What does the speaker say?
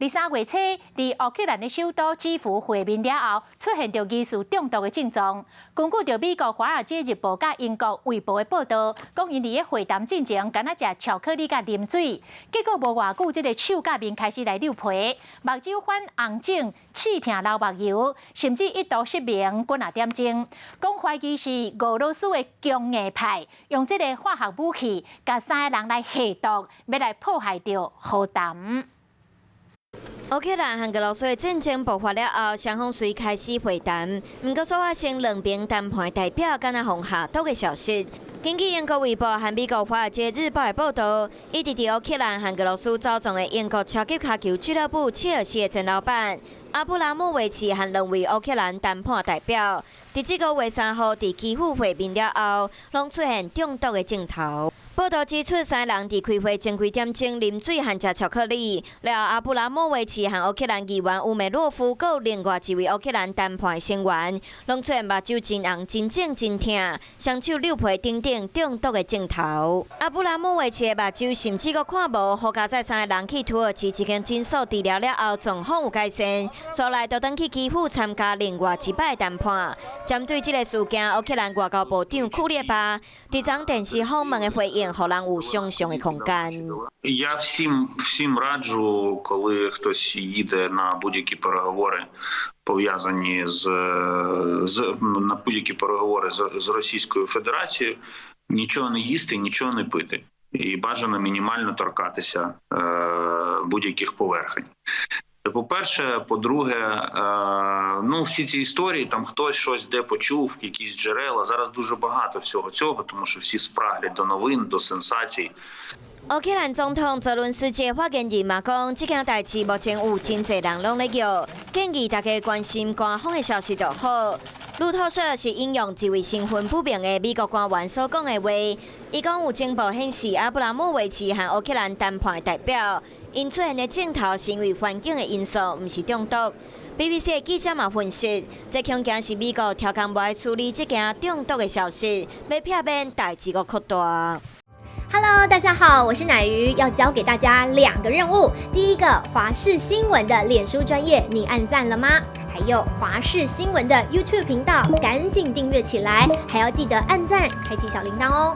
佇3月初，佇烏克蘭的首都基輔會面了後，出現著疑似中毒的症狀。根據著美國《華爾街日報》佮英國《衛報》的報道，講𪜶佇咧會談進前，敢若食巧克力佮啉水，結果無偌久，這个手佮面開始來溜皮，目睭泛紅腫、刺疼流目油，甚至一度失明幾若點鐘。講懷疑是俄羅斯的強硬派用這个化學武器，共三个人來下毒，欲來破壞著和談。烏克蘭和俄羅斯的戰爭爆發了後，雙方隨開始會談，毋過煞發生兩邊談判代表敢若予下毒的消息。根據英國衛報和美國華爾街日報的報道，一直佇烏克蘭和俄羅斯走動的英國超級跤球俱樂部切爾西的前老闆阿布拉莫維奇和兩位烏克蘭談判代表，佇這個月3號佇基輔會面了後，攏出現中毒的症頭。報道指出，三人佇開會前幾點鐘啉水和食巧克力，了後阿布拉莫維奇和烏克蘭議員烏梅洛夫，閣有另外一位烏克蘭談判成員，攏出現目睭真紅、真腫、真疼，雙手溜皮等等中毒的症頭。阿布拉莫維奇的目睭甚至閣看無，好佳哉三个人去土耳其一間診所治療了後，狀況有改善，煞來就轉去基輔參加另外一擺談判。針對這个事件，烏克蘭外交部長庫列巴佇昨電視訪問的回應，予人有想像的空間。 Я всім всім раджу, коли хтось їде на будь-які переговори, пов'язані з на будь-які переговори з Російською Федерацією, нічого не їсти, нічого не пити, і бажано мінімально торкатися будь-яких поверхень. Це по-перше, по-друге, ну, всі ці історії, там хтось щось де почув, якісь джерела. Зараз дуже багато всього цього, тому що всі спраглі до новин, до сенсацій. 烏克蘭總統澤倫斯基發言人嘛講，這件代誌目前有真濟人攏咧叫，建議大家關心官方的消息就好。路透社是引用一位身份不明的美國官員所講的話，伊講有情報顯示，阿布拉莫維奇和烏克蘭談判的代表，𪜶出現的症頭是因為環境的因素，毋是中毒。BBC 的記者嘛分析，這恐驚是美國刁工無愛處理這件中毒的消息，欲避免代誌閣擴大。 Hello，大家好，我是乃瑜，要交給大家兩個任務。第一個，華視新聞的臉書專頁，你按讚了嗎？還有華視新聞的 YouTube 頻道，趕緊訂閱起來，還要記得按讚，開啟小鈴鐺哦。